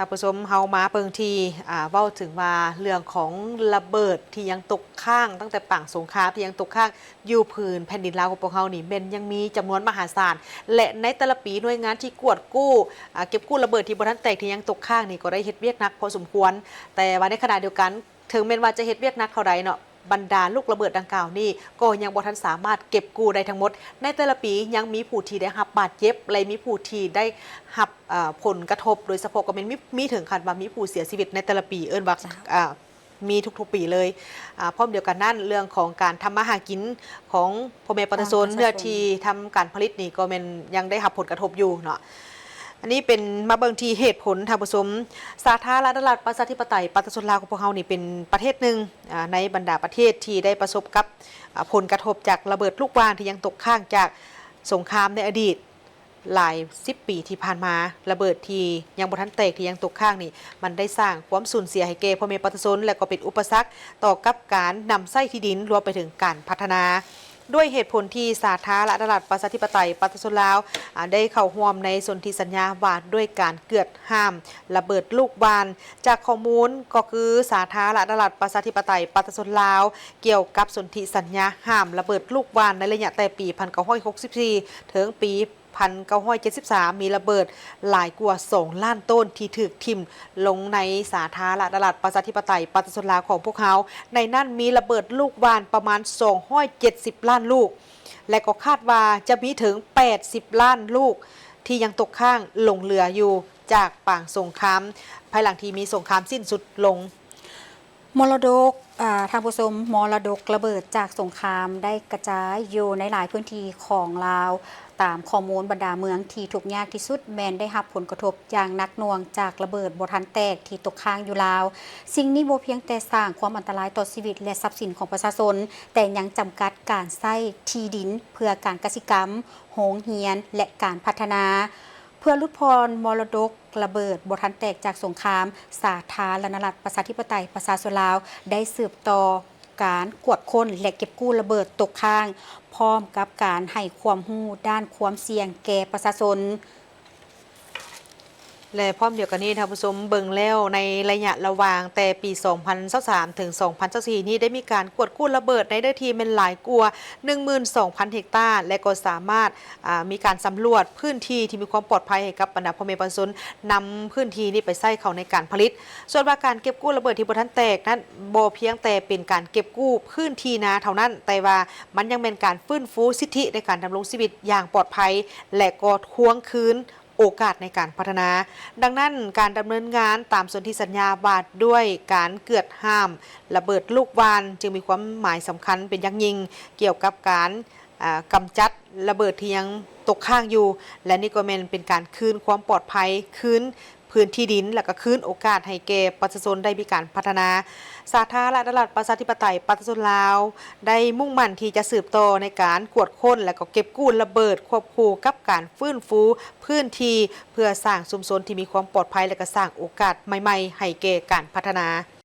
ທ່ານຜູ້ຊົມ ເຮົາມາເບິ່ງທີ່ ອ່າ ເວົ້າເຖິງວ່າເລື່ອງຂອງລະເບີດທີ່ຍັງຕົກຄ້າງ ຕັ້ງແຕ່ປາງສົງຄາມທີ່ຍັງຕົກຄ້າງຢູ່ພື້ນແຜ່ນດິນລາວຂອງພວກເຮົານີ້ ແມ່ນຍັງມີຈຳນວນມະຫາສານ ແລະ ໃນແຕ່ລະປີໜ່ວຍງານທີ່ກວດກູ້ ອ່າ ເກັບກູ້ລະເບີດທີ່ບໍ່ທັນແຕກທີ່ຍັງຕົກຄ້າງນີ້ ກໍໄດ້ເຮັດວຽກໜັກພໍສົມຄວນ. ແຕ່ວ່າໃນຂະນະດຽວກັນ ເຖິງແມ່ນວ່າຈະເຮັດວຽກໜັກເທົ່າໃດເນາະ ບັນດາລູກລະເບີດດັ່ງກ່າວນີ້ ກໍຍັງບໍ່ທັນສາມາດເກັບກູ້ໄດ້ທັງໝົດ. ໃນແຕ່ລະປີຍັງມີຜູ້ທີ່ໄດ້ຮັບບາດເຈັບ ແລະ ມີຜູ້ທີ່ໄດ້ຮັບ ເອີ່ ຜົນກະທົບ ໂດຍສະເພາະກໍແມ່ນມີ ມີເຖິງຂັ້ນວ່າມີຜູ້ເສຍຊີວິດໃນແຕ່ລະປີ ເອີ້ນວ່າ ເຈົ້າ ເອີ່ ມີທຸກໆປີເລີຍ. ອາ ພ້ອມດຽວກັນນັ້ນ ເລື່ອງຂອງການທຳມາຫາກິນຂອງພໍ່ແມ່ປະຊາຊົນ ຂອງປະຊາຊົນ ເນື້ອທີ່ທຳການຜະລິດນີ້ ກໍແມ່ນຍັງໄດ້ຮັບຜົນກະທົບຢູ່ເນາະ. ອັນນີ້ເປັນ ມາເບິ່ງທີ່ເຫດຜົນ ທ່ານຜູ້ຊົມ. ສາທາລະນະລັດ ປະຊາທິປະໄຕ ປະຊາຊົນລາວຂອງພວກເຮົານີ້ ເປັນປະເທດໜຶ່ງ ອາ ໃນບັນດາປະເທດທີ່ໄດ້ປະສົບກັບ ອາ ຜົນກະທົບຈາກລະເບີດລູກຫວ່ານທີ່ຍັງຕົກຄ້າງຈາກສົງຄາມໃນອະດີດຫຼາຍສິບປີທີ່ຜ່ານມາ. ລະເບີດທີ່ຍັງບໍ່ທັນແຕກທີ່ຍັງຕົກຄ້າງນີ້ ມັນໄດ້ສ້າງຄວາມສູນເສຍໃຫ້ແກ່ພໍ່ແມ່ປະຊາຊົນ ແລະ ກໍເປັນອຸປະສັກຕໍ່ກັບການນຳໃຊ້ທີ່ດິນ ລວມໄປເຖິງການພັດທະນາ. ດ້ວຍເຫດຜົນທີ່ສາທາລະນະລັດ ປະຊາທິປະໄຕ ປະຊາຊົນລາວ ອາ ໄດ້ເຂົ້າຮ່ວມໃນສົນທິສັນຍາວ່າດ້ວຍການເກືອດຫ້າມລະເບີດລູກຫວ່ານ. ຈາກຂໍ້ມູນກໍຄື ສາທາລະນະລັດ ປະຊາທິປະໄຕ ປະຊາຊົນລາວ ກ່ຽວກັບສົນທິສັນຍາຫ້າມລະເບີດລູກຫວ່ານ ໃນໄລຍະແຕ່ປີພັນເກົ້າຮ້ອຍຫົກສິບສີ່ ເຖິງປີ ພັນເກົ້າຮ້ອຍເຈັດສິບສາມ ມີລະເບີດຫຼາຍກວ່າສອງລ້ານໂຕນທີ່ຖືກຖິ້ມລົງໃນສາທາລະນະລັດ ປະຊາທິປະໄຕ ປະຊາຊົນລາວຂອງພວກເຮົາ. ໃນນັ້ນມີລະເບີດລູກຫວ່ານປະມານສອງຮ້ອຍເຈັດສິບລ້ານລູກ ແລະ ກໍຄາດວ່າຈະມີເຖິງແປດສິບລ້ານລູກທີ່ຍັງຕົກຄ້າງຫຼົງເຫຼືອຢູ່ຈາກປາງສົງຄາມ ພາຍຫຼັງທີ່ມີສົງຄາມສິ້ນສຸດລົງ. ມໍລະດົກ ອາ ທ່ານຜູ້ຊົມ, ມໍລະດົກລະເບີດຈາກສົງຄາມໄດ້ກະຈາຍຢູ່ໃນຫຼາຍພື້ນທີ່ຂອງລາວ. ຕາມຂໍ້ມູນ, ບັນດາເມືອງທີ່ທຸກຍາກທີ່ສຸດແມ່ນໄດ້ຮັບຜົນກະທົບຢ່າງໜັກໜ່ວງຈາກລະເບີດບໍ່ທັນແຕກທີ່ຕົກຄ້າງຢູ່ລາວ. ສິ່ງນີ້ບໍ່ພຽງແຕ່ສ້າງຄວາມອັນຕະລາຍຕໍ່ຊີວິດ ແລະ ຊັບສິນຂອງປະຊາຊົນ, ແຕ່ຍັງຈຳກັດການໃຊ້ທີ່ດິນເພື່ອການກະສິກຳ, ໂຮງຮຽນ ແລະ ການພັດທະນາ. ເພື່ອຫຼຸດຜ່ອນມໍລະດົກລະເບີດບໍ່ທັນແຕກຈາກສົງຄາມ, ສາທາລະນະລັດ ປະຊາທິປະໄຕ ປະຊາຊົນລາວ ໄດ້ສືບຕໍ່ການກວດຄົ້ນ ແລະ ເກັບກູ້ລະເບີດຕົກຄ້າງ, ພ້ອມກັບການໃຫ້ຄວາມຮູ້ດ້ານຄວາມສ່ຽງແກ່ປະຊາຊົນ. ແລະ ພ້ອມດຽວກັນນີ້ ທ່ານຜູ້ຊົມ ເບິ່ງແລ້ວໃນໄລຍະລະຫວ່າງແຕ່ປີສອງພັນຊາວສາມ ເຖິງ ສອງພັນຊາວສີ່ ນີ້ ໄດ້ມີການກວດກູ້ລະເບີດໃນເນື້ອທີ່ແມ່ນຫຼາຍກວ່າ ໜຶ່ງໝື່ນສອງພັນເຮັກຕາ ແລະ ກໍສາມາດ ອ່າ ມີການສຳຫຼວດພື້ນທີ່ທີ່ມີຄວາມປອດໄພໃຫ້ກັບບັນດາພໍ່ແມ່ປະຊາຊົນ ນຳພື້ນທີ່ນີ້ໄປໃຊ້ເຂົ້າໃນການຜະລິດ. ສ່ວນວ່າການເກັບກູ້ລະເບີດທີ່ບໍ່ທັນແຕກນັ້ນ ບໍ່ພຽງແຕ່ເປັນການເກັບກູ້ພື້ນທີ່ນາເທົ່ານັ້ນ, ແຕ່ວ່າມັນຍັງແມ່ນການຟື້ນຟູສິດທິໃນການດຳລົງຊີວິດຢ່າງປອດໄພ ແລະ ກໍທວງຄືນໂອກາດໃນການພັດທະນາ. ດັ່ງນັ້ນ, ການດຳເນີນງານຕາມສົນທິສັນຍາວ່າດ້ວຍການເກືອດຫ້າມລະເບີດລູກຫວ່ານ ຈຶ່ງມີຄວາມໝາຍສຳຄັນເປັນຢ່າງຍິ່ງ ກ່ຽວກັບການ ອາ ກຳຈັດລະເບີດທີ່ຍັງຕົກຄ້າງຢູ່ ແລະ ນີ້ກໍແມ່ນເປັນການຄືນຄວາມປອດໄພ, ຄືນພື້ນທີ່ດິນ ແລະ ກໍຄືນໂອກາດໃຫ້ແກ່ປະຊາຊົນໄດ້ມີການພັດທະນາ. ສາທາລະນະລັດ ປະຊາທິປະໄຕ ປະຊາຊົນລາວ ໄດ້ມຸ່ງໝັ້ນທີ່ຈະສືບຕໍ່ໃນການກວດຄົ້ນ ແລະ ກໍເກັບກູ້ລະເບີດ ຄວບຄູ່ກັບການຟື້ນຟູພື້ນທີ່ ເພື່ອສ້າງຊຸມຊົນທີ່ມີຄວາມປອດໄພ ແລະ ກໍສ້າງໂອກາດໃໝ່ໆໃຫ້ແກ່ການພັດທະນາ.